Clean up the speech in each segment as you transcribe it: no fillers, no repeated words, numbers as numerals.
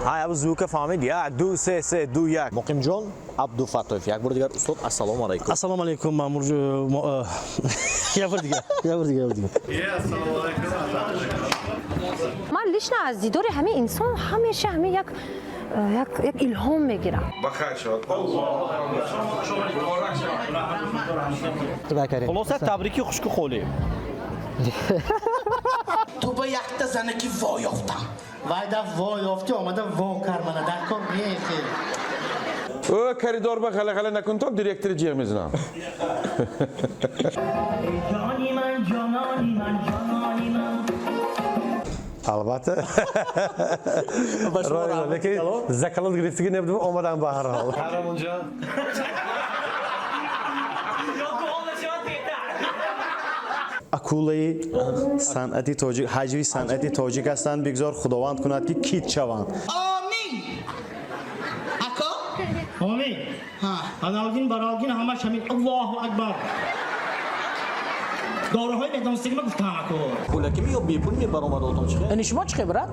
Ҳа, звука фаҳмид. Як, ду, се, се, ду, як. Муқимҷон Абдуфаттоев, як бори дигар, устод, ассалому алайкум. Ассалому алайкум, Маъмур. Як бор дигар, як бор дигар, як бор дигар. Ман лично аз дидори ҳамин инсон ҳамеша ҳамин як як як илҳом мегирам. Бахайр шавад. Хулоса, табрики хушку холӣ. Ту ба якта занаки во ёфтам. Вайда во ёфтӣ, омада во кармана дар кор нехе. Ө, коридор ба ғала-ғала накун, то директори ҷиғ мезанам. Ҷони ман, ҷонони ман, ҷонони ман. Албатта, лекин закалот гирифтагӣ набудам, омадам ба ҳар ҳол. Акулаи санъати тоҷик, ҳаҷви санъати тоҷик ҳастанд. Бигзор Худованд кунад, ки кит шаванд. Омин, ако. Омин. Аналгин, баралгин, ҳамаш ҳамин. Аллоҳу акбар. Доруҳои медонистагима гуфтам, ако. Пулакими ё бепул мебаромад отон чи? Яъне шумо чӣ хебрат?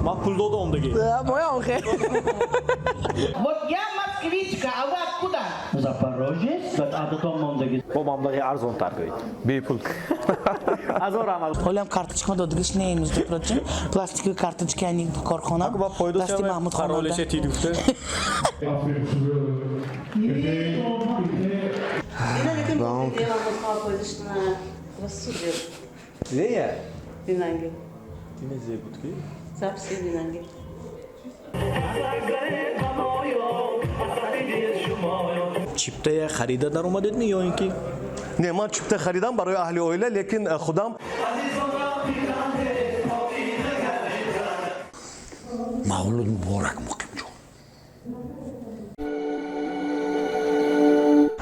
Ман пул додам диги. Моям хе. Вот я москвичка, а вы откуда? Запорожец, адатон мондагӣ. Бо маблағи арзонтар гӯед. Бепул. Азор раҳмат. Ҳолиам карточка додагиш не, между прочим, пластиковый карточки ани корхона дасти Маҳмуд хонада. Тид гуфта. Дидея? Дина зеб буд ки? Запси динанги. Чиптая харида даромадедми ё ин ки? Не, ман чипта харидам барои аҳли оила, лекин худам. Мавлуд муборак, Муқимҷон.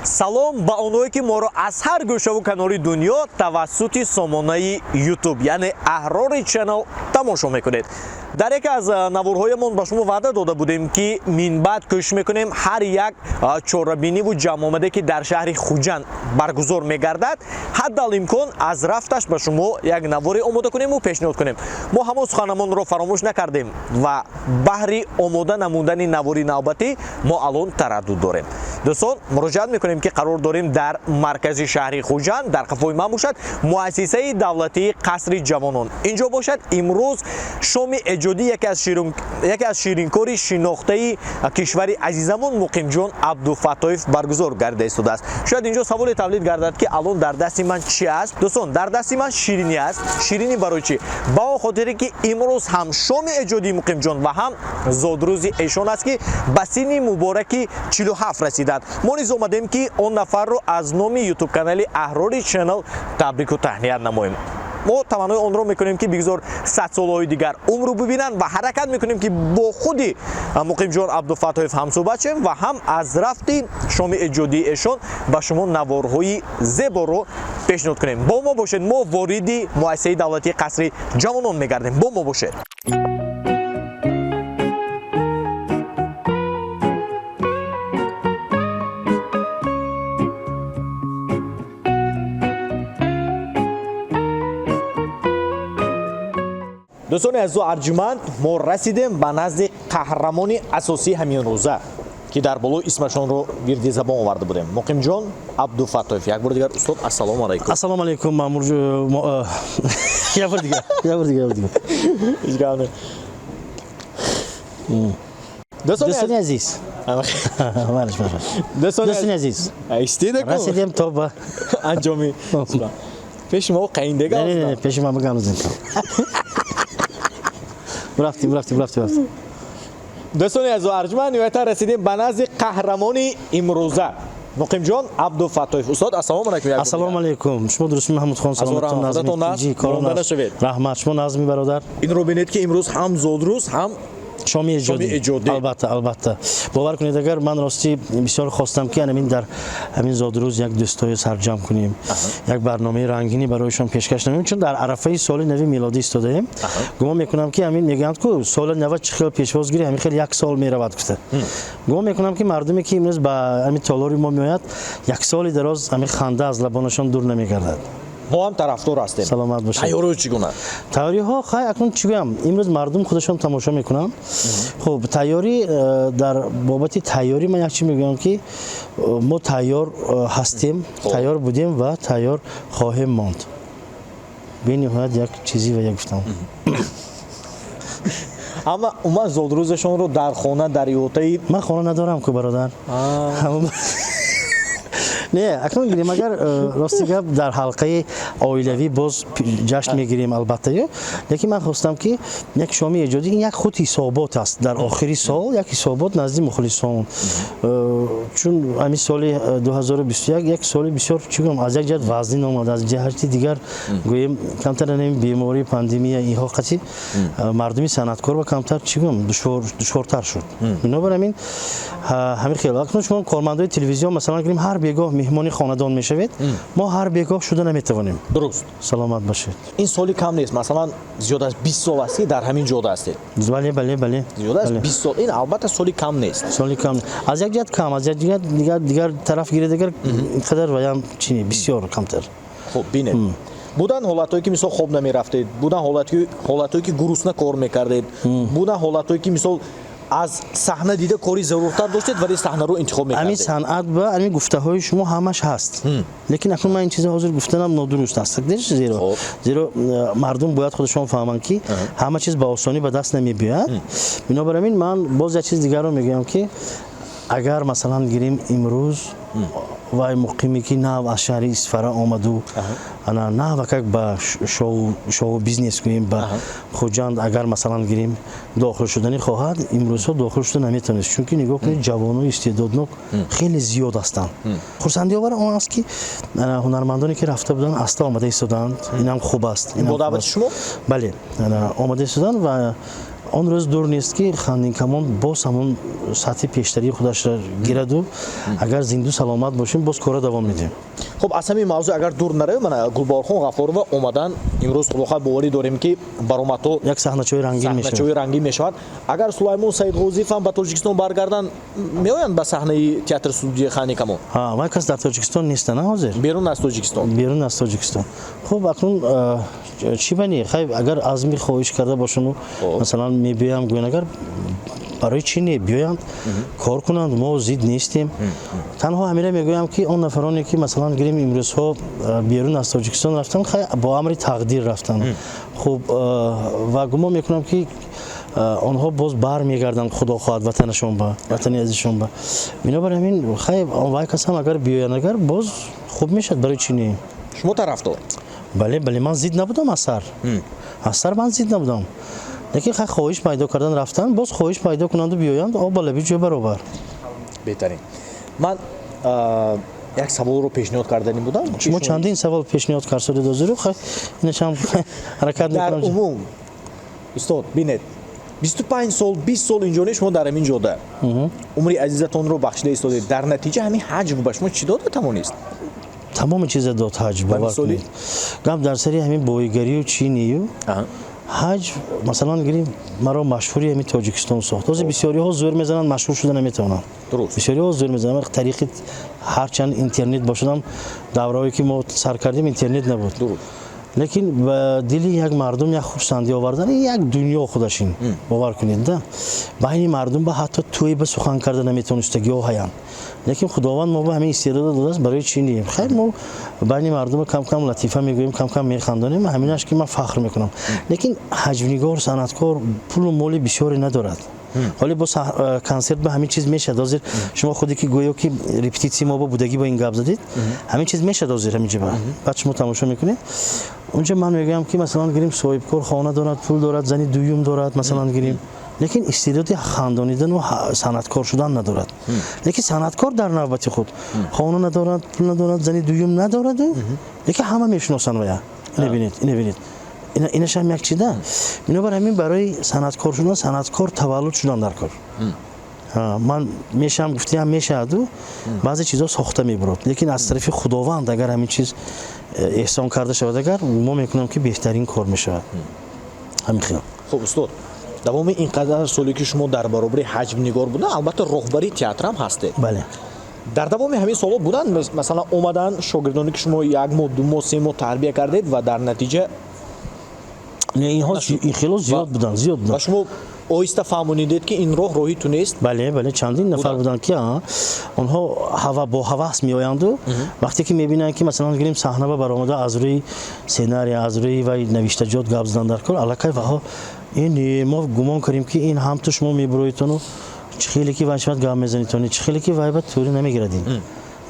Салом ба онҳое, ки моро аз ҳар гӯшаву канори дунё тавассути сомонаи Ютуб, яъне Аҳрори Channel, тамошо мекунед. Дар яке аз наворҳоямон ба шумо ваъда дода будем, ки минбаъд кӯшиш мекунем ҳар як чорабиниву ҷамъомаде, ки дар шаҳри Хуҷанд баргузор мегардад, ҳаддал имкон аз рафташ ба шумо як наворе омода кунему пешниҳод кунем. Мо ҳамон суханамонро фаромӯш накардем ва баҳри омода намудани навори навбатӣ мо алон тараддуд дорем. Дӯстон, муроҷиат мекунем, ки қарор дорем дар маркази шаҳри Хуҷанд. Дар қафои ман бошад муассисаи давлатии Қасри ҷавонон. Инҷо бошад имрӯз шоми эҷодӣ яке аз ширинкори шинохтаи кишвари азизамон Муқимҷон Абдуфаттоев баргузор гарда истодааст. Шояд инҷо саволе тавлид гардад, ки алон дар дасти ман чӣ аст. Дӯстон, дар дасти ман ширинӣ аст. Ширинӣ барои чӣ? Ба он хотире, ки имрӯз ҳам шоми эҷодии Муқимҷон ва ҳам зодрӯзи эшон аст, ки ба синни мубораки 47 расиданд. Мо низ омадем, ки он нафарро аз номи ютуб-канали Аҳрори Channel табрику таҳният намоем. Мо таманнои онро мекунем, ки бигзор садсолаҳои дигар умру бибинанд, ва ҳаракат мекунем, ки бо худи Муқимҷон Абдуфаттоев ҳамсӯҳбат шавем ва ҳам аз рафти шоми эҷодии эшон ба шумо наворҳои зеборо пешниҳод кунем. Бо мо бошед. Мо вориди муассисаи давлатии Қасри ҷавонон мегардем. Бо мо бошед. Дӯстони азизу арҷуманд, мо расидем ба назди қаҳрамони асосии ҳамин рӯза, ки дар болои исмашонро вирди забон оварда будем, Муқимҷон Абдуфаттоев. Як бори дигар, устод, ассалому алайкум. Ассалому алайкум, Маъмур. Як бор дигар, як бор дигар, як бор дигар. Ҳеҷ гап не. Дӯстони азиз, марш, марш. Дӯстони азиз, Истида. Расидем то ба анҷоми пеши мо қаиндега. Не, не, не, пеши ман бигам. Рафтим, рафтим, рафтим, рафтим. Дӯстони азизу арҷуманд, ниҳоятан расидем ба назди қаҳрамони имрӯза Муқимҷон Абдуфаттоев. Устод, ассалому алайкум як бор. Ассалому алайкум. Шумо дурустми, Маҳмудхон? Саломатон? Худатон Назми наст, тинҷӣ, корон монда наст. нашавед. Раҳмат. Шумо назми, бародар? Инро бинед, ки имрӯз ҳам зодрӯз, ҳам шоми эҷодӣ. Шоми эҷодӣ. Албатта, албатта. Бовар кунед, агар ман ростӣ бисёр хостам, ки ҳамин дар ҳамин зодрӯз як дӯстое сарҷамъ кунем, як барномаи рангинӣ барояшон пешкаш намоем, чун дар арафаи соли нави милодӣ истодаем. Гумон мекунам, ки ҳамин мегӯянд ку, соли нава чӣ хел пешвоз гирӣ, ҳамин хел як сол меравад гуфта. Гумон мекунам, ки мардуме, ки имрӯз ба ҳамин толори мо меояд, як соли дароз ҳамин ханда аз лабонашон дур намегардад. Мо ҳам тарафдор ҳастем. Саломат бошед. Тайёриҳо чӣ гуна? Тайёриҳо, хай, акнун чӣ гӯям, имрӯз мардум худашон тамошо мекунанд. Хуб, тайёрӣ, дар бобати тайёрӣ ман як чӣ мегӯям, ки мо тайёр ҳастем, тайёр будем ва тайёр хоҳем монд. Бениҳоят як чизи ва як гуфтам. Амма умуман зодрӯзашонро дар хона, дар иҳотаи Ман хона надорам ку, бародар. Не, акнун гирем, агар рости гап, дар ҳалқаи оилавӣ боз ҷашн мегирем, албатта, ё лекин ман хостам, ки як шоми эҷодӣ, ин як худ ҳисобот аст, дар охири сол як ҳисобот назди мухлисон. Чун ҳамин соли 2021 як соли бисёр, чӣ гӯям, аз як ҷиҳат вазнин омад, аз ҷиҳати дигар гӯем, камтар ин беморӣ, пандемия, инҳо қатъи мардуми санъаткор ва камтар, чӣ гӯям, душвортар шуд. Бинобар ҳамин ҳамин хел акнун шумо кормандои телевизион, масалан гирем, ҳар бегоҳ меҳмони хонадон мешавед, мо ҳар бегоҳ шуда наметавонем. Дуруст. Саломат бошед. Ин соли кам нест, масалан, зиёд аз 20 сол аст, ки дар ҳамин ҷода ҳастед. Бале. Зиёд аз 20 сол, ин албатта соли кам нест. Соли кам, аз як ҷиҳат кам, аз як ҷиҳат дигар тараф гиред, агар ин қадар ваям чини бисёр камтар. Хуб, бинед, буданд ҳолатҳое, ки мисол хоб намерафтед, буданд ҳолатҳое, ки гурусна кор мекардед, буданд ҳолатҳое, ки мисол аз саҳна дида кори заруртар доштед, вале саҳнаро интихоб ҳамин мекардед. Санъат ба ҳамин гуфтаҳои шумо ҳамаш ҳаст, лекин акнун ман ин чиза ҳозир гуфтанам нодуруст аст, зеро мардум бояд худашон фаҳманд, ки ҳама чиз ба осонӣ ба даст намебиёяд. Бинобар ҳамин ман боз як чиз дигарро мегӯям, ки агар, масалан, гирем, имрӯз вай муқиме, ки нав аз шаҳри Исфара омаду ана навакак ба шоу бизнес гӯем, ба Хуҷанд агар, масалан, гирем, дохил шудани хоҳад, имрӯзҳо дохил шуда наметавонист, чунки нигоҳ кунед, ҷавонои истеъдоднок хеле зиёд ҳастанд. Хурсандиовар он аст, ки ҳунармандоне, ки рафта буданд, аста омада истодаанд. Инам хуб аст. Бо даъвати шумо? Бале, омада истодаанд ва он рӯз дур нест, ки Хандинкамон боз ҳамон сатҳи пештарии худашро гираду агар зинду саломат бошем, боз кора давом медиҳем. Хуб, аз ҳамин мавзӯъ агар дур наравем, мана Гулборхон Ғафурова омадан имрӯз. Худохоҳ, боварӣ дорем, ки баромадҳо як саҳначаҳои рангин мешавад. Саҳначаҳои рангин мешавад. Агар Сулаймон Саидғозиев ҳам ба Тоҷикистон баргарданд, меоянд ба саҳнаи театр студияи Хандинкамон? Вай кас дар Тоҷикистон неста, на ҳозир? Берун аз Тоҷикистон. Берун аз Тоҷикистон. Хуб, акнун чӣ бани, хай, агар азми хоҳиш карда бошану, масалан, мебиёям гӯян, агар, барои чӣ не, биёянд, кор кунанд, мо зид нестем. Танҳо ҳамира мегӯям, ки он нафароне, ки, масалан, гирем, имрӯзҳо берун аз Тоҷикистон рафтанд, хай, бо амри тақдир рафтанд. Хуб, ва гумон мекунам, ки онҳо боз бармегарданд, худо хоҳад, ватанашон ба ватани азизшон ба. Бинобар ҳамин, хай, вай кас ҳам агар биёянд, агар, боз хуб мешавад, барои чӣ не? Шумо тарафдор? Бале, ман зид набудам аз сар, ман зид набудам, лекин хай, хоҳиш пайдо кардан, рафтан, боз хоҳиш пайдо кунанду биёянд, об ба лаби ҷой баробар. Беҳтарин. Ман як саволро пешниҳод кардани будам. Шумо чандин савол пешниҳод карсодед озиру, хай, инашам ҳаракат Дар мекунам. умум, устод, бинед, 25 сол, 20 сол инҷоне шумо дар ҳамин ҷода умри азизатонро бахшида истодед. Дар натиҷа ҳамин ҳаҷв ба шумо чӣ дода тавонист? Тамоми чиза дод ҳаҷв, бовар мисоли? кунед. Гап дар сари ҳамин боигарию чӣ нею, ҳаҷв, масалан, гирем, маро машҳури ҳамин Тоҷикистон сохт. Ҳозир бисёриҳо зӯр мезананд, машҳур шуда наметавонанд. Бисёриҳо зӯр мезананд. Тариқи ҳарчанд интернет бошадам, давраҳое, ки мо сар кардем, интернет набуд, лекин ба дили як мардум як хурсандӣ овардан, ин як дунё худаш ин, бовар кунед да, байни мардум ба ҳатто тӯй ба сухан карда наметавонистагиҳо ҳаянд, лекин Худованд мо ба ҳамин истеъдода додааст, барои чӣ не? Хайр, мо байни мардума кам-кам латифа мегӯем, кам-кам механдонем, ҳаминаш ки ман фахр мекунам. Лекин ҳаҷвнигор, санъаткор пулу моли бисёре надорад. Ҳоле бо консерт ба ҳамин чиз мешавад. Ҳозир шумо худе ки гӯё ки репетитсияи мо бо будагӣ бо ин гап задед, ҳамин чиз мешавад ҳозир ҳамин ҷиба. Баъд шумо тамошо мекунед унҷа, ман мегӯям, ки, масалан, гирем, соҳибкор хона дорад, пул дорад, зани дуюм дорад, масалан, гирем, лекин истеъдоди хандонидану санъаткор шудан надорад. Лекин санъаткор дар навбати худ хона надорад, пул надорад, зани дуюм надораду, лекин ҳама мешиносанд вая. Ина бинед, ина бинед, инашам як чида. Бинобар ҳамин барои санъаткор шудан санъаткор таваллуд шудан дар кор. Ман мешавам гуфтиам мешаваду, баъзе чизҳо сохта мебурад, лекин аз тарафи Худованд агар ҳамин чиз эҳсон карда шавад, агар, мо мекунам, ки беҳтарин кор мешавад, ҳамин хел. Хуб, устод, давоми ин қадар соле, ки шумо дар баробари ҳаҷвнигор буда, албатта, роҳбари театрам ҳастед. Бале. Дар давоми ҳамин солҳо буданд, масалан, омаданд шогирдоне, ки шумо як моҳ, 2 моҳ, 3 моҳ тарбия кардед ва дар натиҷа Не, инҳо ин хело зиёд буданд, зиёд ва буданд. Шумо оҳиста фаҳмонидед, ки ин роҳ роҳи ту нест? Бале, чандин нафар буданд, ки онҳо ҳава бо ҳавас меоянду, вақте ки мебинанд, ки масалан гирем, саҳна ба баромада, аз рӯи сценария, аз рӯи вай навиштаҷот гап задан дар кор, аллакай ваҳо ин мо гумон кунем, ки ин ҳам ту шумо мебуроитону чӣ хеле ки вай шавад, гап мезанитони, чӣ хеле ки вай ба тӯри намегирад.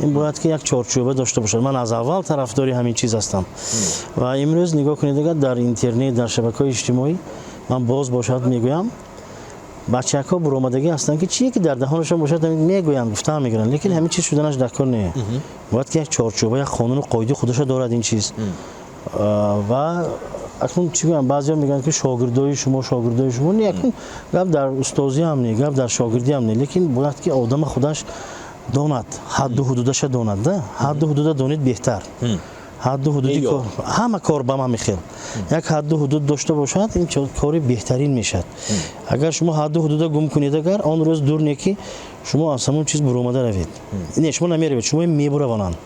Ин бояд ки як чорчӯба дошта бошад. Ман аз аввал тарафдори ҳамин чиз ҳастам. Ва имрӯз нигоҳ кунед, агар дар интернет, дар шабакаҳои иҷтимоӣ, ман боз бошад мегӯям, бачаҳо буромадагӣ ҳастанд, ки чие ки дар даҳонашон бошад, мегӯянд, гуфтаам мегиранд, лекин ҳамин чиз шуданаш дар кор не. Бояд ки як чорчӯба, як қонуну қоидаи худашо дорад ин чиз. Ва акнун чӣ гӯям, баъзеҳо мегӯянд, ки шогирдои шумо, шогирдои шумо. Не, акнун гап дар устозӣ ҳам не, гап дар шогирдӣ ҳам не, лекин бояд ки одама худаш донад, ҳадду ҳудудаша донад, да. Ҳадду ҳудуда донед беҳтар. Ҳадду ҳудуди ҳама кор ба ман мехел як ҳадду ҳудуд дошта бошад, ин кори беҳтарин мешавад. Агар шумо ҳадду ҳудуда гум кунед, агар он рӯз дур не, ки шумо аз ҳамон чиз буромада равед. Не, шумо намеравед, шумо мебуравонанд.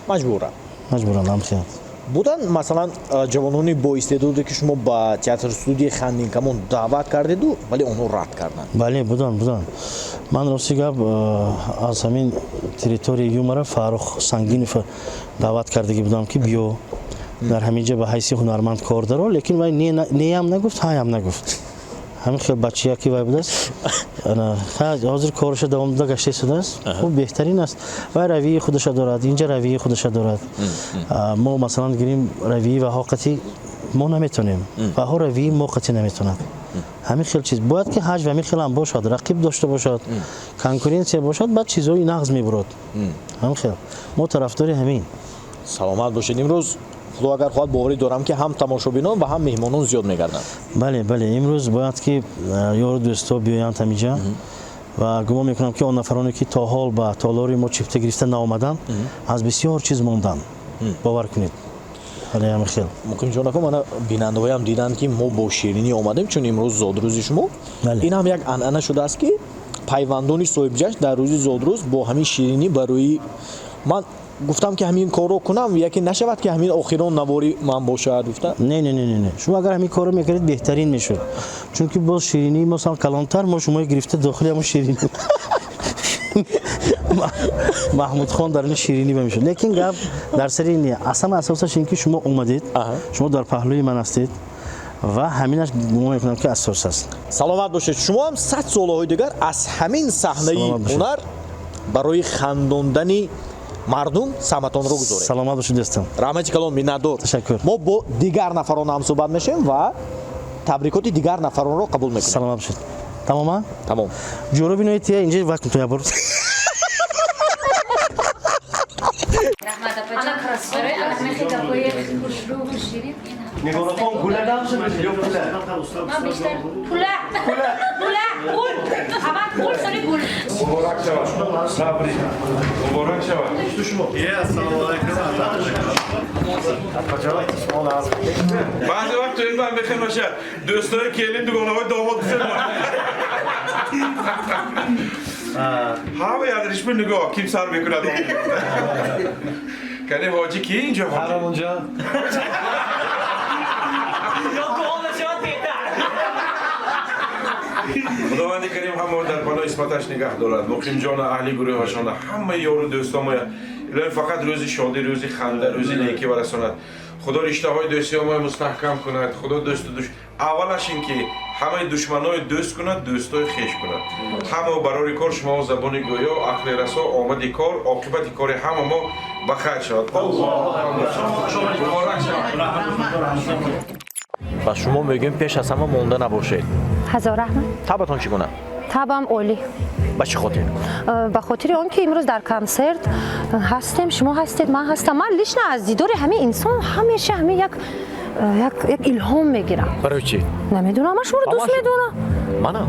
Маҷбуранд. Маҷбуранд, ҳамхел. Буданд, масалан, ҷавонони боистеъдоде, ки шумо ба театр студияи Хандинкамон даъват кардеду, вале онҳо рад карданд? Бале, буданд, буданд. Ман, рости гап, аз ҳамин территорияи юмора Фаррух Сангинов даъват кардагӣ будам, ки биё, дар ҳамин ҷа ба ҳайси ҳунарманд кор даро, лекин вай неям нагуфт, ҳаям нагуфт. Ҳамин хел бачая ки вай будааст, ҳозир кораша давом дода гашта истодааст. Хуб, беҳтарин аст. Вай равияи худаша дорад, инҷа равияи худаша дорад. Мо, масалан гирем, равияи ваҳо қатӣ мо наметонем, ваҳо равияи мо қатӣ наметонад. Ҳамин хел чиз бояд ки ҳаҷв ҳамин хел ҳам бошад, рақиб дошта бошад, конкуренция бошад, баъд чизҳои нағз мебурад. Ҳамин хел мо тарафдори ҳамин. Саломат бошед. Имрӯз, Худо агар хоҳад, боварӣ дорам, ки ҳам тамошобинон ва ҳам меҳмонон зиёд мегарданд. Бале, имрӯз бояд ки ёру дӯстҳо биёянд ҳаминҷа ва гумон мекунам, ки он нафароне, ки то ҳол ба толори мо чипта гирифта наомаданд, аз бисёр чиз монданд, бовар кунед. Бале, ҳамин хел. Муқимҷон ака, мана бинандаҳоям диданд, ки мо бо ширинӣ омадем, чун имрӯз зодрӯзи шумо. Ин ҳам як анъана шудааст, ки пайвандони соҳибҷашн дар рӯзи зодрӯз бо ҳамин ширинӣ барои ман гуфтам, ки ҳамин корро кунам, яке нашавад, ки ҳамин охирон навори ман бошад, гуфта. Не, не, не, не, шумо агар ҳамин корро мекардед, беҳтарин мешуд, чунки боз ширинии мо сал калонтар, мо шумои гирифта дохили ҳамон ширинӣ, Маҳмудхон дар ин ширинӣ мешуд. Лекин гап дар сари ин не, аз ҳама асосаш ин ки шумо омадед, шумо дар паҳлӯи ман ҳастед ва ҳаминаш гумон мекунам, ки асос аст. Саломат бошед. Шумо ҳам 100 солаҳои дигар аз ҳамин саҳнаи ҳунар барои хандондани мардум саҳматонро гузоред. Саломат бошед, дӯстам. Раҳмати калон, миннатдор. Ташаккур. Мо бо дигар нафарон ҳам суҳбат мешавем ва табрикоти дигар нафаронро қабул мекунем. Саломат бошед. Тамома? Тамом. Ҷӯро бинои тия инҷа вақт то як бор. Раҳмат, апаҷон, барои ҳамаи гапҳои хушрӯ, хушширин. Нигорахон, гула ё пула? Ман бештар пула, пула, пул. Аввал пул, сони гул. Муборак шавад, табрик, муборак шавад. Ассалому алайкум. Баъзе вақт тои ман бехел бошад, дӯстои келин дугонаҳои домод бисёр ҳама ядришми нигоҳ ким сар мекунад. Кани ҳоҷӣ ки инҷо? Ҳарамонҷон. Ё гол нашавад, беҳтар. Худованди карим ҳамаро дар паноҳи исматаш нигаҳ дорад. Муқимҷона, аҳли гурӯҳашона, ҳамаи ёру дӯстомоя. Илоҳи, фақат рӯзи шодӣ, рӯзи ханда, рӯзи некӣ барасонад. Худо риштаҳои дӯстиҳомоя мустаҳкам кунад. Худо дӯсту душ, аввалаш ин ки ҳамаи душманои дӯст кунад, дӯстои хеш кунад. Ҳамо барори кор, шумо забони гӯё, ақли расо, омади кор, оқибати кори ҳама мо ба хайр шавад. Муборак шавад. Ба шумо мегӯем, пеш аз ҳама монда набошед. Ҳазор раҳмат. Табатон чӣ гуна? Табам олӣ. Ба чӣ хотир? Ба хотири он ки имрӯз дар консерт ҳастем, шумо ҳастед, ман ҳастам. Ман лично аз дидори ҳамин инсон ҳамеша ҳамин як илҳом мегирам. Барои чӣ? Намедонам, ман шуморо дӯст медорам. Манам?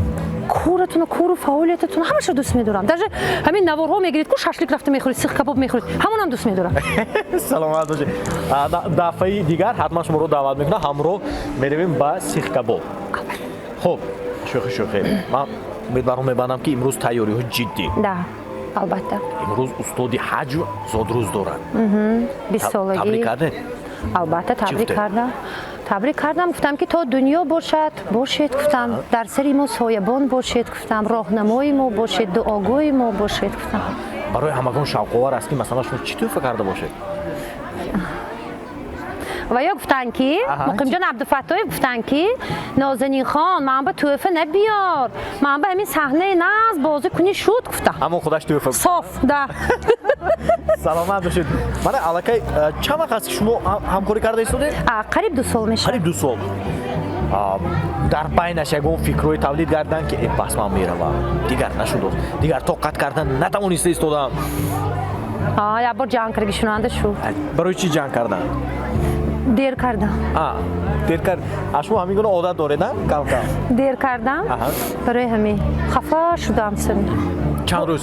Коратуну, кору фаъолиятатон, ҳамаша дӯст медорам. Даже ҳамин наворҳо мегиред ку, шашлик рафта мехӯред, сих кабоб мехӯред, ҳамонам дӯст медорам. Саломат бошед. Дафъаи дигар ҳатман шуморо даъват мекунам, ҳамроҳ меравем ба сих кабоб. Хуб, шӯхӣ шӯхӣ, ман умедварон мебандам, ки имрӯз тайёриҳо ҷиддӣ. Да. Албатта. Имрӯз устоди ҳаҷв зодрӯз дорад. 20 солагӣ. Табрик кардед? Албатта, табрик гуфтед? кардам. Табрик кардам, гуфтам, ки то дунё бошад, бошед, гуфтам, дар сари мо соябон бошед, гуфтам, роҳнамои мо бошед, дуогӯи мо бошед, гуфтам. Барои ҳамагон шавқовар аст, ки масалан шумо чӣ тӯҳфа карда бошед. Ва ё гуфтанд, ки Муқимҷон Абдуфаттоев гуфтанд, ки Нозанинхон, ман ба тӯҳфа набиёр, ман ба ҳамин саҳнаи наз бозӣ кунӣ, шуд, гуфтам. Ҳамон худаш тӯҳфа. Соф да. Саломат бошед. Мана аллакай чанд вақт аст, ки шумо ҳамкорӣ карда истодед? Қариб 2 сол мешавад. Қариб 2 сол. Дар байнаш ягон фикрҳои тавлид гарданд, ки э, бас, ман меравам, дигар нашудост, дигар тоқат кардан натавониста истодам? Як бор ҷанг карги шунанда шуд. Барои чӣ ҷанг кардан? Дер кардам. Дер кард. А шумо ҳамин гуна одат доред, а, кам кам? Дер кардам, барои ҳамин хафа шудам син. Чанд рӯз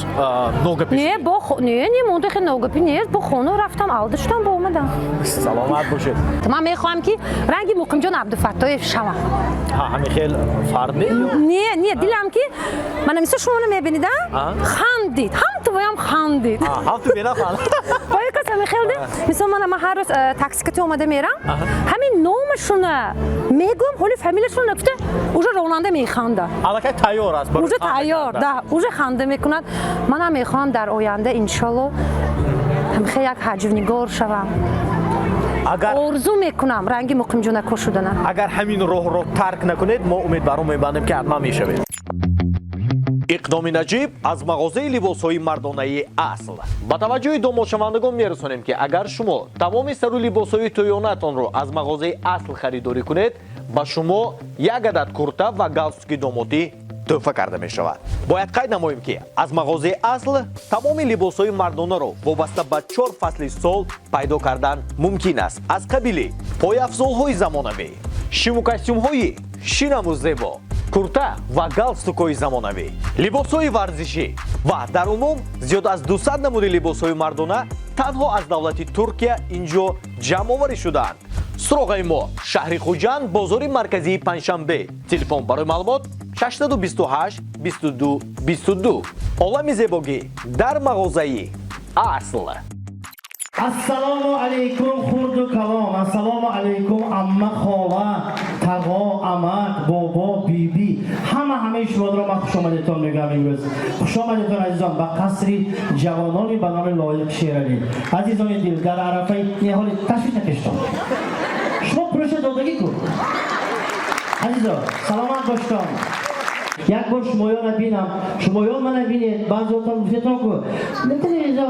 ногапӣ? Не, бо не, не, монда, хе, ногапӣ нест, бо хона рафтам, алда шудам, бо омадам. Саломат бошед. Ман мехоҳам, ки ранги Муқимҷон Абдуфаттоев шавам. Ҳа, ҳамин хел фард не ё? Не, не, дилам ки мана мисол шуморо мебинид, хандид, ҳамтувоям хандид. Ҳамту бенафан. Оё кас ҳамин хел де, мисол мана ман ҳар рӯз таксикати омада мерам, ҳамин номашуна мегӯям, ҳоли фамилияшона нагуфта, уже ронанда механда. Аллакай тайёр аст. Уже тайёр да, уже ханда мекунад. Манам мехоҳам дар оянда, иншолло, ҳамихел як ҳаҷвнигор шавам. Агар орзу мекунам ранги Муқимҷонако шудана. Агар ҳамин роҳро тарк накунед, мо умедбарон мебандем, ки ҳатман мешавед. Иқдоми наҷиб аз мағозаи либосҳои мардонаи «Асл». Ба таваҷҷӯҳи домодшавандагон мерасонем, ки агар шумо тамоми сару либосҳои тӯёнаатонро аз мағозаи «Асл» харидорӣ кунед, ба шумо як адад курта ва галстуки домотӣ тӯҳфа карда мешавад. Бояд қайд намоем, ки аз мағозаи «Асл» тамоми либосҳои мардонаро вобаста ба чор фасли сол пайдо кардан мумкин аст, аз қабили пойафзолҳои замонавӣ, шиму костюмҳои шинаму зебо, курта ва галстукҳои замонавӣ, либосҳои варзишӣ ва дар умум зиёд аз 200 намуди либосҳои мардона танҳо аз давлати Туркия инҷо ҷамъоварӣ шудаанд. Суроғаи мо: шаҳри Хуҷанд, бозори марказии Панҷшанбе. Телефон барои маълумот 628 22 22. Олами зебогӣ дар мағозаи «Асл». Ассалому алайкум, хурду калон, ассалому алайкум, амма, хола, тағо, амак, бобо, биби, ҳама ҳамаи шуморо ман хушомадетон мегӯям имрӯз. Хушомадетон, азизон, ба қасри ҷавонони ба номи Лоиқ Шералӣ. Азизони дил, дар арафаи неҳоли ташвиш накештон, шумо пулаша додагӣ ку. Азизо, саломат боштон. Як бор шумоёна бинам, шумоён мана бинед. Баъзеотон гуфтетон ку телевизор,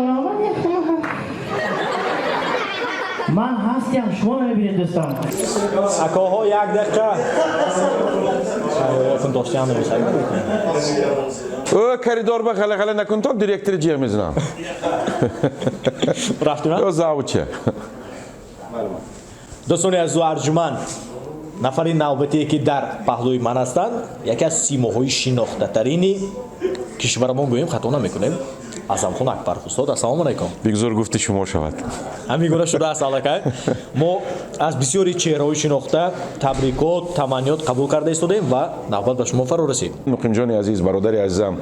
ман ҳастям, шумо намебинед, дӯстон. Акоҳо, як дақиқа доштиам. Ө, коридор ба ғала-ғала накун, то директори ҷиғ мезанам. Рафтим. Ё завуча. Дӯстони азизу арҷуманд, нафари навбатие, ки дар паҳлӯи ман ҳастанд, яке аз симоҳои шинохтатарини кишварамон гӯем, хато намекунем, Аъзамхон Акбар. Устод, ассалому алайкум. Бигзор гуфти шумо шавад. Ҳамин гуна шудааст. Аллакай мо аз бисёри чеҳраҳои шинохта табрикот, таманниёт қабул карда истодаем ва навбат ба шумо фаро расид. Муқимҷони азиз, бародари азизам,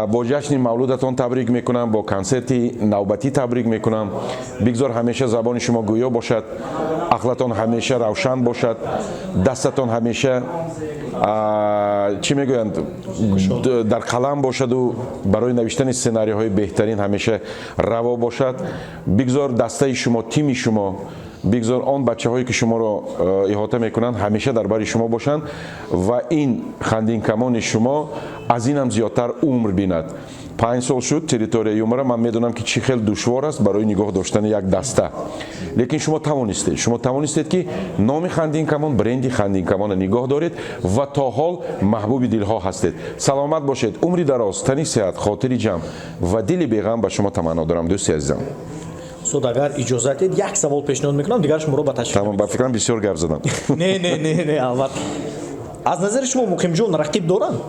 бо ҷашни мавлудатон табрик мекунам, бо консерти навбатӣ табрик мекунам. Бигзор ҳамеша забони шумо гӯё бошад, ақлатон ҳамеша равшан бошад, дастатон ҳамеша, чӣ мегӯянд, дар қалам бошаду барои навиштани сценариҳои беҳтарин ҳамеша раво бошад. Бигзор дастаи шумо, тими шумо, бигзор он бачаҳое, ки шуморо иҳота мекунанд, ҳамеша дар бари шумо бошанд ва ин хандинкамони шумо аз инам зиёдтар умр бинад. 5 сол шуд «Территория юмора». Ман медонам, ки чӣ хел душвор аст барои нигоҳ доштани як даста, лекин шумо тавонистед, шумо тавонистед, ки номи хандинкамон, бренди хандинкамонро нигоҳ доред ва то ҳол маҳбуби дилҳо ҳастед. Саломат бошед, умри дароз, тани сиҳат, хотири ҷамъ ва дили беғам ба шумо таманно дорам, дӯсти азизам. Устод, агар иҷозат диҳед, як савол пешниҳод мекунам, дигар шуморо ба ташриф. Тамом, ба фикрам, бисёр гап задам. Не, не, не, не, албатта. Аз назари шумо Муқимҷон рақиб доранд?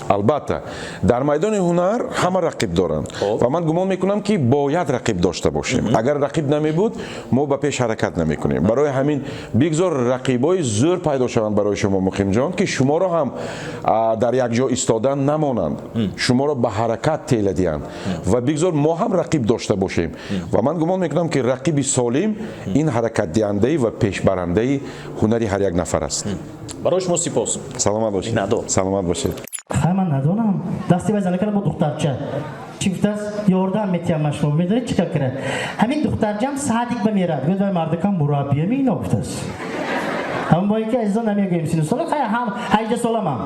Албатта, дар майдони ҳунар ҳама рақиб доранд ва ман гумон мекунам, ки бояд рақиб дошта бошем. Агар рақиб намебуд, мо ба пеш ҳаракат намекунем. Барои ҳамин бигзор рақибои зӯр пайдо шаванд барои шумо, Муқимҷон, ки шуморо ҳам дар як ҷо истодан намонанд, шуморо ба ҳаракат тела диҳанд ва бигзор мо ҳам рақиб дошта бошем. Ва ман гумон мекунам, ки рақиби солим ин ҳаракатдиҳандаи ва пешбарандаи ҳунари ҳар як нафар аст. Барои шумо сипос. Саломат бошед, саломат бошед. Хай, ман надонам, дасти вай зана кара бо духтарча чӣ гуфтааст, ёрдам метиҳам. Ман шумо медонед чӣ кор кара? Ҳамин духтарчам садик ба мерад, гӯяд, вай мардакам мураббия меино гуфтааст. Ҳамон бое ки, азизон, намегӯем сину сола, хай, ҳам 18 соламам.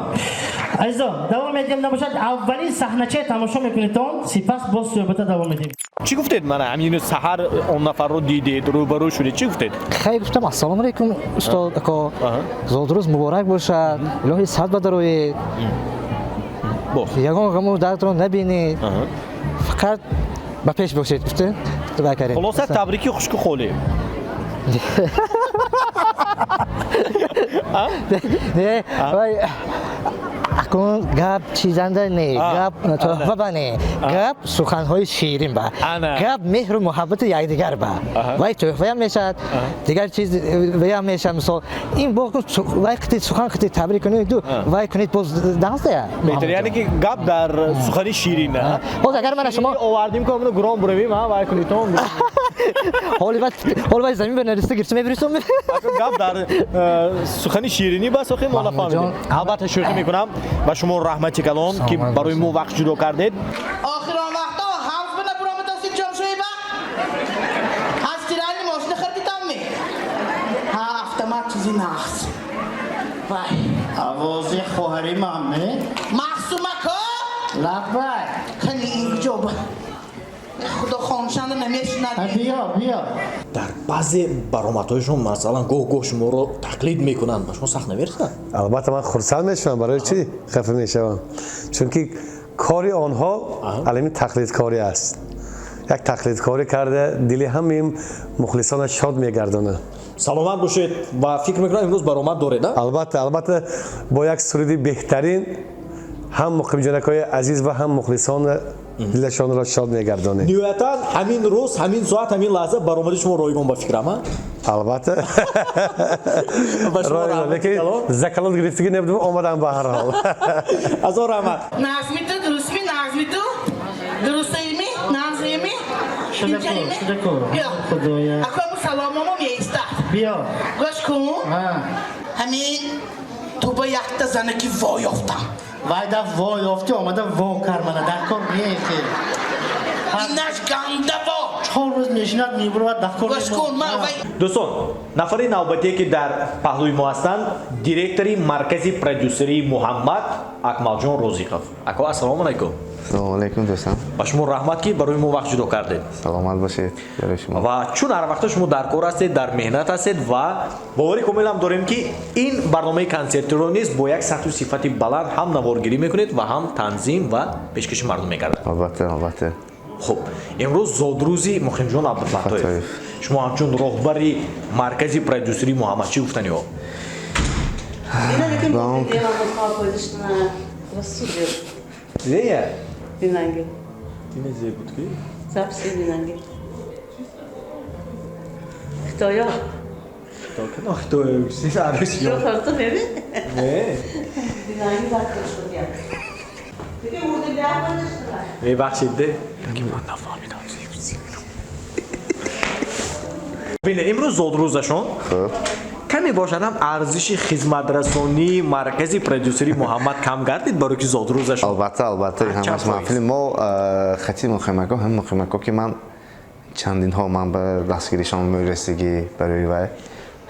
Азизон, давом медиҳем, набошад, аввалин саҳначаи тамошо мекунедтон, сипас боз суҳбата давом медиҳем. Чӣ гуфтед? Мана ҳамин саҳар он нафарро дидед, рӯбарӯ шудед, чӣ гуфтед? Хай, гуфтам: «Ассалому алайкум, устод ако, зодрӯз муборак бошад, илоҳи сад бадароед, ягон ғаму дардро набинед, фақат ба пеш бошед», гуфте. Хулоса, табрики хушку холӣ. Не, вай акун гап чизанда не, гап туҳфа ба не, гап суханҳои ширин ба, гап меҳру муҳаббати якдигар ба. Вай туҳфаям мешавад, дигар чиз ваям мешавад. Мисол, ин бо вай қити сухан қити табрик кунед, ду вай кунед, боз дастая. Беҳтар, яъне ки гап дар сухани ширин. Боз агар мана шумо овардим, ки амно гурон буравим, вай кунедтон. Ҳоли вай замин ба нариста гирифта мебирисом. Гап дар сухани ширинӣ бас, охи мо нафаҳмидем. Албатта, шӯхӣ мекунам. Ба шумо раҳмати калон, ки барои мо вақт ҷудо кардед. Охирон вақто ҳавз бина буромадасти ҷомшоиба, аз стиральный мошина харидитамми? Ҳа, автомат, чизи нағз вай. Овози хоҳари ман не? Маҳсумако. Лаббай. Кани, инҷо ба худо хоншанда намешунад. Биё, биё. Дар баъзе баромадҳояшон, масалан, гоҳ гоҳ шуморо тақлид мекунанд, ба шумо сахт намерасад? Албатта, ман хурсанд мешавам. Барои чӣ хафа мешавам? Чунки кори онҳо алами тақлидкорӣ аст. Як тақлидкорӣ карда, дили ҳамаи мухлисона шод мегардонад. Саломат бошед ва фикр мекунам, имрӯз баромад доред? Албатта, албатта, бо як суруди беҳтарин ҳам муқимҷонакҳои азиз ва ҳам мухлисон дилашонро шод мегардонем. Ниҳоятан, ҳамин рӯз, ҳамин соат, ҳамин лаҳза баромади шумо ройгон, ба фикрам. Албатта, лекин закалот гирифтагӣ набудам, омадам ба ҳар ҳол. Азор раҳмат. Нағзми ту, дурустми? Нағзми ту, дурустаими? Нағзими? Худоя. Акому саломомо меистад. Биё. Гӯш кун, ҳамин ту ба якта занаки во ёфтам. Вай да во ёфти, омада во кар мана, дар кор нехе. Инаш ганда во. 4 рӯз мешинад, мебурад, дар кор. Гӯш кун, ман вай. Дӯстон, нафари навбатие, ки дар паҳлӯи мо ҳастанд, директори маркази продюсерии Муҳаммад Акмалҷон Розиқов. Ако, ассалому алайкум. Салому алайкум, дӯстон. Ба шумо раҳмат, ки барои мо вақт ҷудо кардед. Саломат бошед барои шумо. Ва чун ҳар вақта шумо дар кор ҳастед, дар меҳнат ҳастед ва боварӣ комилам дорем, ки ин барномаи консертиро низ бо як сатҳу сифати баланд ҳам наворгирӣ мекунед ва ҳам танзим ва пешкаши мардум мегардад. Албатта, албатта. Хуб, имрӯз зодрӯзи Муқимҷон Абдуфаттоев. Шумо ҳамчун роҳбари маркази продюсерии Муҳаммад чӣ гуфтаниҳо? Зея? Бинанги. Ине зе буд ки? Записи бинанги. Хитоё. Хито хитоё, сиз ариш ё. Хато неви? Не. Бинанги закр шуд я. Диге урди ляпа. Мебахшид, де. Ки ман нафаҳмидам. Бинед, имрӯз зодрӯзашон. Каме бошад ҳам арзиши хизматрасонии маркази продюсерии Муҳаммад кам гардид, барои ки зодрӯзашон. Албатта, албатта, ҳамаш маҳфили мо хати муқимако, ҳам муқимако, ки ман чандинҳо ман ба дастгиришон мерасигӣ, барои вай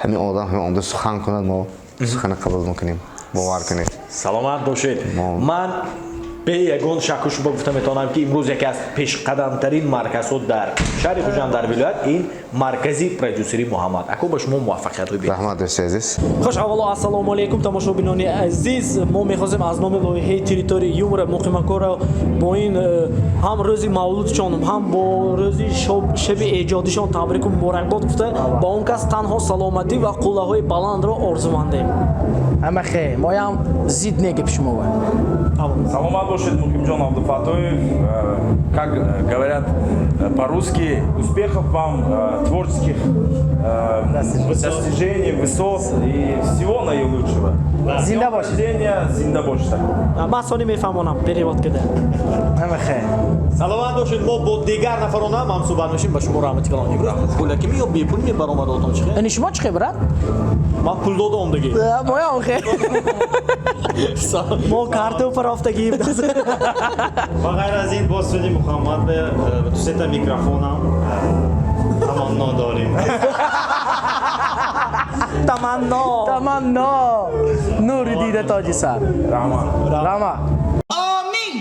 ҳамин одам ҳамин онда сухан кунад, мо сухана қабул мекунем, бовар кунед. Саломат бошед. Ман бе ягон шакку шубҳа гуфта метавонам, ки имрӯз яке аз пешқадамтарин марказҳо дар шаҳри Хуҷанд, дар вилоят, ин маркази продюсерии Муҳаммад. Ако, ба шумо муваффақиятҳои беҳтар. Раҳмат, дӯсти азиз. Хуш, аввало, ассалому алайкум, тамошобинони азиз. Мо мехостем аз номи лоиҳаи «Территория юмора» муқимакорро бо ин ҳам рӯзи мавлудшон, ҳам бо рӯзи шаби эҷодишон табрику муборакбод гуфта, ба он кас танҳо саломатӣ ва қуллаҳои баландро орзумандем. Ҳамахе моям зид негеп шумо. Саломат бошед, Мукимджон Абдуфатоев. Как говорят по-русски, успехов вам, творческих достижений, высот и всего наилучшего. Зинда бошед. Зинда бошед. Ман сони мефаҳмонам, перевод кида. Ҳамахе. Саломат бошед. Мо бо дигар нафаронам ҳамсӯҳбат мешем. Ба шумо раҳмати калон. Имрӯз пулакими ё бепул мебаромадотон чихе? Ини шумо чихе, брат? Ман пул додам диги. Моям хе. Мо карту парафтагӣ. Ба ғайр аз ин, боз суди Муҳаммад ба дусета микрофонам таманно дорем. Таманно. Таманно. Нури дида тоҷи сар. Раҳмат. Раҳмат. Омин.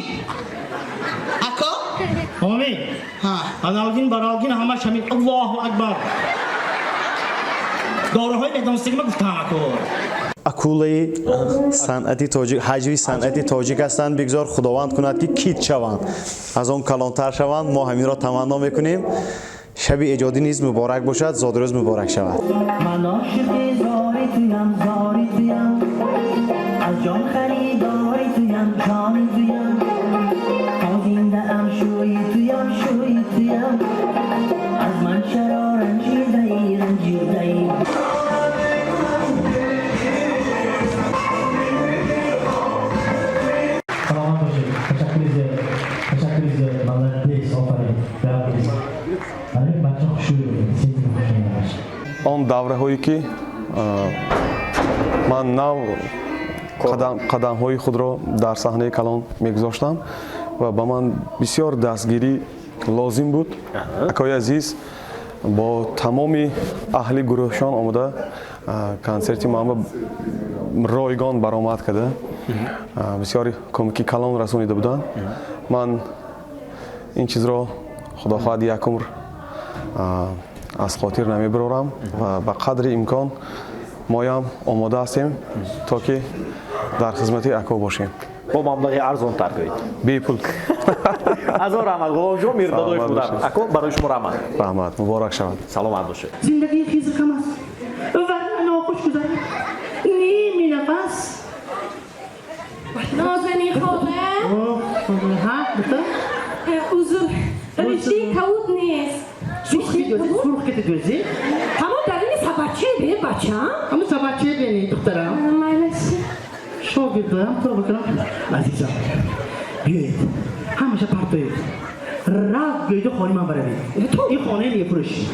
Ако? Омин. Аналгин, баралгин, ҳамаш ҳамин. Аллоҳу акбар. Доруҳои медонистагима гуфтам, ако. Акулаи санъати тоҷик, ҳаҷви санъати тоҷик ҳастанд. Бигзор Худованд кунад, ки кит шаванд, аз он калонтар шаванд. Мо ҳаминро таманно мекунем. Шаби эҷодӣ низ муборак бошад, зодрӯз муборак шавад. Ман ошиқи зори туям, зори туям, аз ҷон харидори туям, ҷони туям, то зиндаам шӯи туям, шӯи туям, аз ман чаро ранҷидаӣ, ранҷидаӣ? Саломат бошед. Ташаккури зиёд, ташаккури зиёд. Молодец, офарин. Бача хушрӯй. Он давраҳое ки ман нав қадамҳои худро дар саҳнаи калон мегузоштам ва ба ман бисёр дастгирӣ лозим буд, акои азиз бо тамоми аҳли гурӯҳшон омода консерти ман ба ройгон баромад карда, бисёр кӯмаки калон расонида буданд. Ман ин чизро, худо хоҳад, як умр аз хотир намебарорам ва ба қадри имкон моям омода ҳастем, то ки дар хизмати ако бошем. Бо маблағи арзонтар гӯед. Бепул. Азор раҳмат, Ғуломҷон Мирдодоев буданд. Ако, барои шумо раҳмат. Раҳмат, муборак шавад. Саломат бошед. Зиндагии хизр кам аст, варна нохуш гузарад ними нафас. Нозанин хола. Ҳа, духтар. Узр, риштаи кавуд нест. Сурх кити дӯзӣ. Ҳамон дарини сабаче бе, бачам. Ҳамон сабаче бени, духтарам. Майлаш. Шогирдам, тоба кунам. Азизам, биёед, ҳамаша партоед, рав биёиду хонаи ман баравед. Ин хонаи мефурӯшем,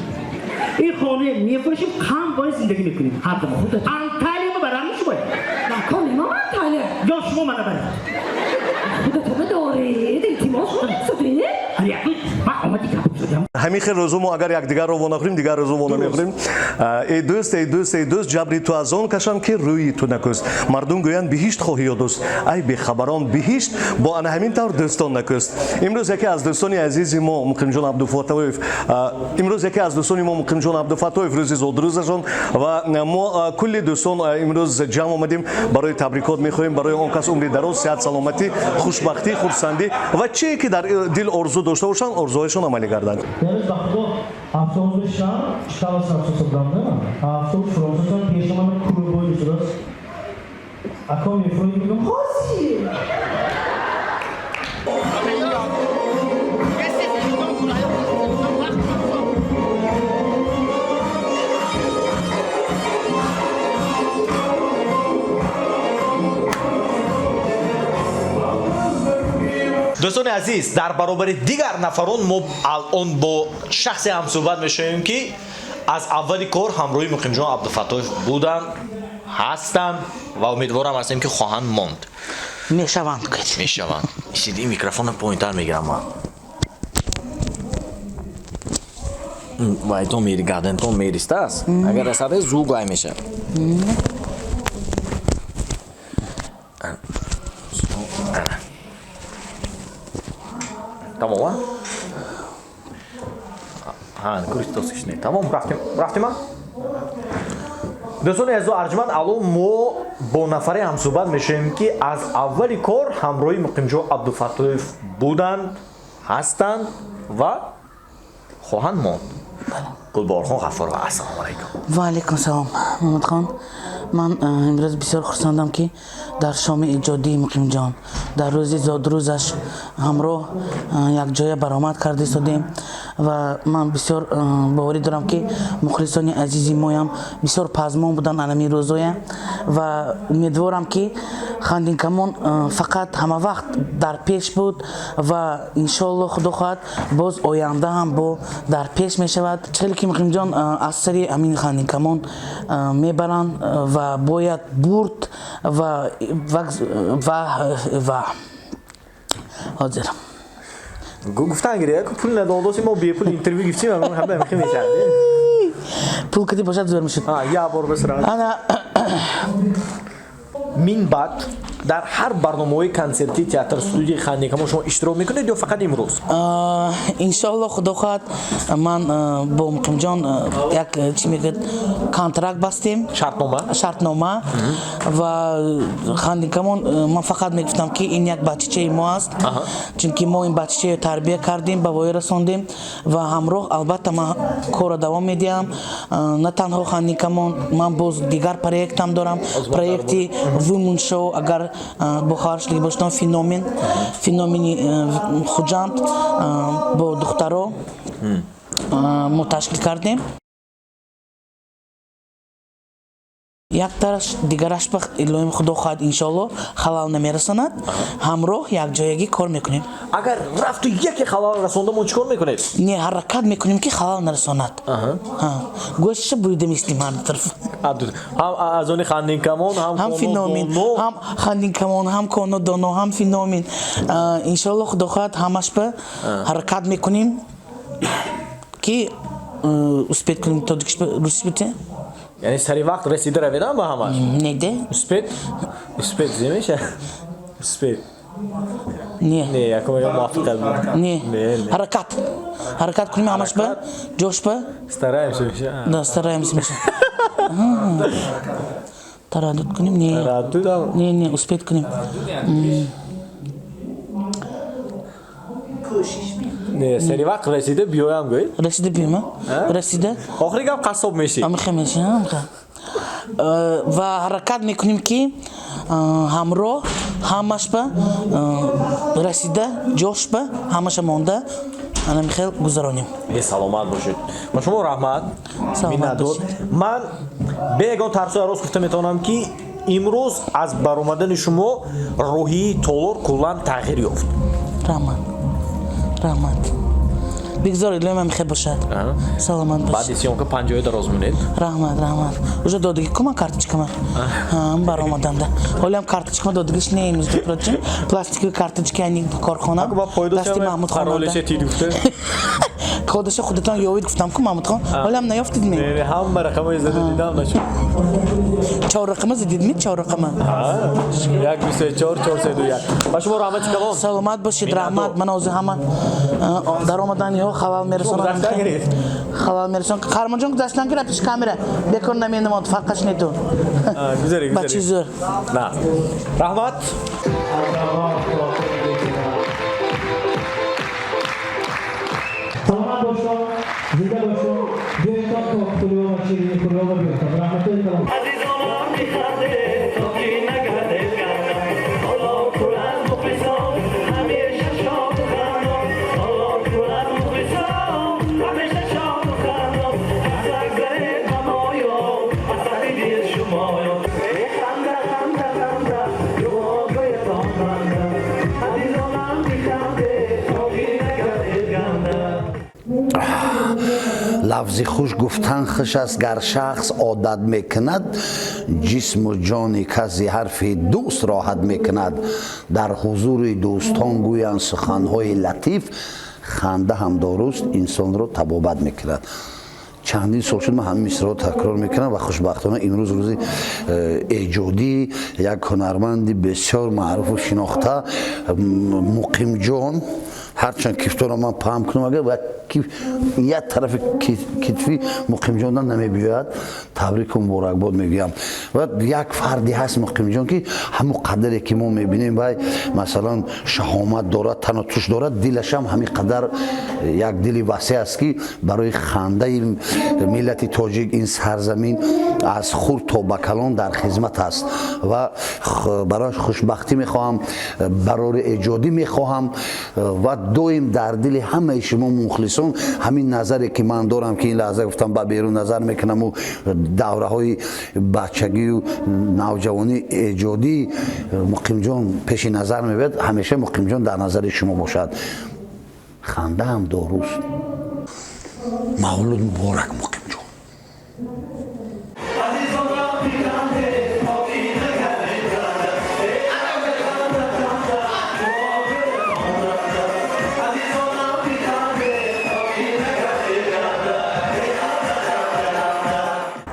ин хонаи мефурӯшем, кам бояд зиндагӣ мекунем ҳардама. Анталия ма барам шумоя. Након, ма Анталия. Ё шумо мана баред. Худатона доред, илтимос судед. Ман омади гап шудам. Ҳамин хел рӯзо мо агар якдигарро во нахӯрем, дигар рӯзо во намехӯрем. Эй дӯст, эй дӯст, эй дӯст, ҷабри ту аз он кашам, ки рӯи ту накӯст. Мардум гӯянд, биҳишт хоҳӣ ё дӯст? Ай бехабарон, биҳишт бо ана ҳамин тавр дӯстон накӯст. Имрӯз яке аз дӯстони азизи мо Муқимҷон Абдуфаттоев, имрӯз яке аз дӯстони мо Муқимҷон Абдуфаттоев рӯзи зодрӯзашон ва мо кулли дӯстон имрӯз ҷамъ омадем барои табрикот. Мехоҳем барои он кас умри дароз, сиҳат, саломатӣ, хушбахтӣ, хурсандӣ ва чие ки дар дил орзу дошта бошанд, орзуҳояшон амалӣ гарданд. Имрӯз ба худо автобус шам, чикалос автобус будам, да? Автобус фуромсатон пешамана курбой шудааст. Ако мефурӯи мегӯям, ҳозир. Дӯстони азиз, дар баробари дигар нафарон мо алон бо шахсе ҳамсӯҳбат мешавем, ки аз аввали кор ҳамроҳи Муқимҷон Абдуфаттоев буданд, ҳастанд ва умедворам ҳастем, ки хоҳанд монд. Мешаванд. Мешаванд. Исиди микрофонро поинтар мегирам ман. Вайтон мери, гардентон меристааст. Агар расаде, зуд гай мешавад. Тамом, а? Кристос не. Тамом, рафтем, рафтем. Дӯстони азизу арҷманд, алло мо бо нафаре ҳамсӯҳбат мешавем, ки аз аввали кор ҳамроҳи Муқимҷон Абдуфаттоев буданд, ҳастанд ва хоҳанд монд. Гулборхон Ғаффорова, ассалому алайкум. Ва алайкум салом, Муҳаммадхон. Ман имрӯз бисёр хурсандам, ки дар шоми эҷодии Муқимҷон, дар рӯзи зодрӯзаш ҳамроҳ якҷоя баромад карда истодем ва ман бисёр боварӣ дорам, ки мухлисони азизи моям бисёр пазмон буданд анами рӯзоя ва умедворам, ки Хандинкамон фақат ҳамавақт дар пеш буд ва иншоалло, худо хоҳад, боз оянда ҳам бо дар пеш мешавад. Хеле ки Муқимҷон аз сари ҳамин Хандинкамон мебаранд ва бояд бурд ва ҳозир. Гуфтан гире, пул надодоси, мо бепул интервю гирифтем, ҳама ҳамихи мешавад. Пул кади бошад, зӯр мешуд. Я бор бисра. Ана. Мин баъд дар ҳар барномаҳои консертии театр студияи Хандинкамон шумо иштирок мекунед ё фақат имрӯз? Иншоалло, худо хоҳад, ман бо Муқимҷон як, чӣ мегӯяд, контракт бастем. Шартнома. Шартнома. Ва Хандинкамон, ман фақат мегуфтам, ки ин як бачачаи мо аст, чунки мо ин бачачаро тарбия кардем, ба воя расондем ва ҳамроҳ албатта ман корро давом медиҳам. На танҳо Хандинкамон, ман боз дигар проектам дорам, проекти Women Show, агар бохабар шудагӣ бошед, феномени Хуҷанд бо духтаро мо ташкил кардем. Яктараш дигараш ба, илоҳим, худо хоҳад, иншоалло, халал намерасонад, ҳамроҳ якҷоягӣ кор мекунем. Агар рафту яке халал расонда, мо чӣ кор мекунед? Не, ҳаракат мекунем, ки халал нарасонад. Гӯшаша бурида мисли ҳар ду тараф. Ҳам аз они Хандинкамон, ҳам Феномен, ҳам Хандинкамон, ҳам Коно Доно, ҳам Феномен. Иншоалло, худо хоҳад, ҳамаш ба ҳаракат мекунем, ки успеть кунем. Тоҷикиш, русиш бите. Яъне сари вақт расида раведам ба ҳамаш? Неде. Успеть, успеть зе меша, успеть. Не. Не, якум я муваффақият. Не, ҳаракат, ҳаракат кунем ҳамаш ба ҷош ба. Стараемся меша. Да, стараемся меша. Тараддуд кунем, не. Тараддуд. Не, успеть кунем. Не, сари вақт расида биёям, гӯед. Расида биёма, расида. Охири гап, қассоб мешӣ. Амихе меши. Ва ҳаракат мекунем, ки ҳамроҳ ҳамаш ба расида, ҷош ба ҳамаша монда, анами хел гузаронем. Э, саломат бошед, ба шумо раҳмат, миннатдор. Ман бе ягон тарсу ҳарос гуфта метавонам, ки имрӯз аз баромадани шумо рӯҳии толор куллан тағйир ёфт. Раҳмат, раҳмат. Бигзор илоҳим ҳам хел бошад, саломат бошед. Баъди съёмка панҷои дароз монед. Раҳмат, раҳмат. Уже додагӣ кума карточкама баромаданда, ҳолиам карточкама додагиш не, между прочим, пластиковый карточки ани корхона дасти Маҳмудхон. Кодаша худатон ёвид, гуфтам ку, Маҳмудхон, ҳолиам наёфтид ми? Ҳама рақамои зада дидам, нашуд. Чор рақама задидми, чор рақама. 1 2 3 4 4 3 2 1. Ба шумо раҳмати калон. Саломат бошед, раҳмат. Ман ҳозир ҳама даромаданиҳо халал мерасонанд, халал мерасон. Қармонҷон, гузаштан гира пеш камера, бекор наменамод, фарқаш нету. Гузари. Ба чӣ зӯр. На, раҳмат. Саломат бошед, зинда бошед. Биёед то хӯриё ва ширини хӯриё ва биёед. Раҳматои калон. Азизонам, бихандед, то ки нагардед ганда. Толор пур аз мухлисон, ҳамеша шоду хандон. Толор пур аз мухлисон, ҳамеша шоду хандон. Қасак занед ба моён, аз таҳи дил шумоён. Э, ханда, ханда, ханда, дуогӯятон банда. Азизонам, бихандед, то ки нагардед ганда. Лафзи хуш гуфтан хуш аст, гар шахс одат мекунад, ҷисму ҷони каси ҳарфи дӯст роҳат мекунад. Дар ҳузури дӯстон гӯянд суханҳои латиф, ханда ҳам доруст, инсонро табобат мекунад. Чандин сол шуд, ман ҳамин мисраро такрор мекунам ва хушбахтона имрӯз рӯзи эҷодии як ҳунарманди бисёр маъруфу шинохта, Муқимҷон. Ҳарчанд кифторо ман паҳм кунам, агар як тарафи китфи Муқимҷондан намебиёяд, табрику муборакбод мегӯям. Ва як фарде ҳаст Муқимҷон, ки ҳамон қадре ки мо мебинем, вай масалан шаҳомат дорад, тану туш дорад, дилашам ҳамин қадар як дили васеъ аст, ки барои хандаи миллати тоҷик, ин сарзамин. Аз хурд то ба калон дар хизмат аст ва барояш хушбахтӣ мехоҳам, барори эҷодӣ мехоҳам ва доим дар дили ҳамаи шумо мухлисон ҳамин назаре, ки ман дорам, ки ин лаҳза гуфтам, ба берун назар мекунаму давраҳои бачагию навҷавонӣ эҷодии Муқимҷон пеши назар мебиёд. Ҳамеша Муқимҷон дар назари шумо бошад. Хандаам доруст. Мавлуд муборак, Муқимҷон! Азизонам, пиканде токи нагардед ганда. Ханда, азизонам, пиканде токи нагардед ганда.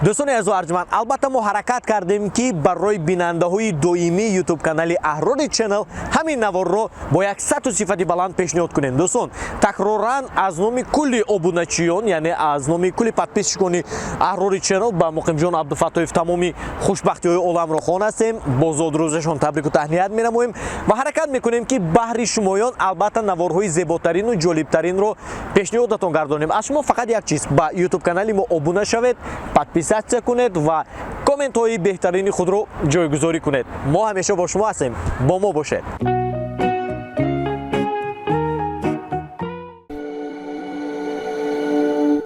Дӯстони азизу арҷманд, албатта, мо ҳаракат кардем, ки барои бинандаҳои доимии Ютуб канали Аҳрори Ченнел ҳамин наворро бо як сатҳу сифати баланд пешниҳод кунем. Дӯстон, такроран аз номи кулли обуначиён, яъне аз номи кулли подписчикони Аҳрори Ченнел, ба Муқимҷон Абдуфаттоев тамоми хушбахтиҳои оламро хоҳон ҳастем, бо зодрӯзашон табрику таҳният менамоем ва ҳаракат мекунем, ки баҳри шумоён, албатта, наворҳои зеботарину ҷолибтаринро пешниҳодатон гардонем. Аз шумо фақат як чиз: ба Ютуб канали мо обуна шавед, подписаться кунед ва комментҳои беҳтарини худро ҷойгузорӣ кунед. Мо ҳамеша бо шумо ҳастем, бо мо бошед.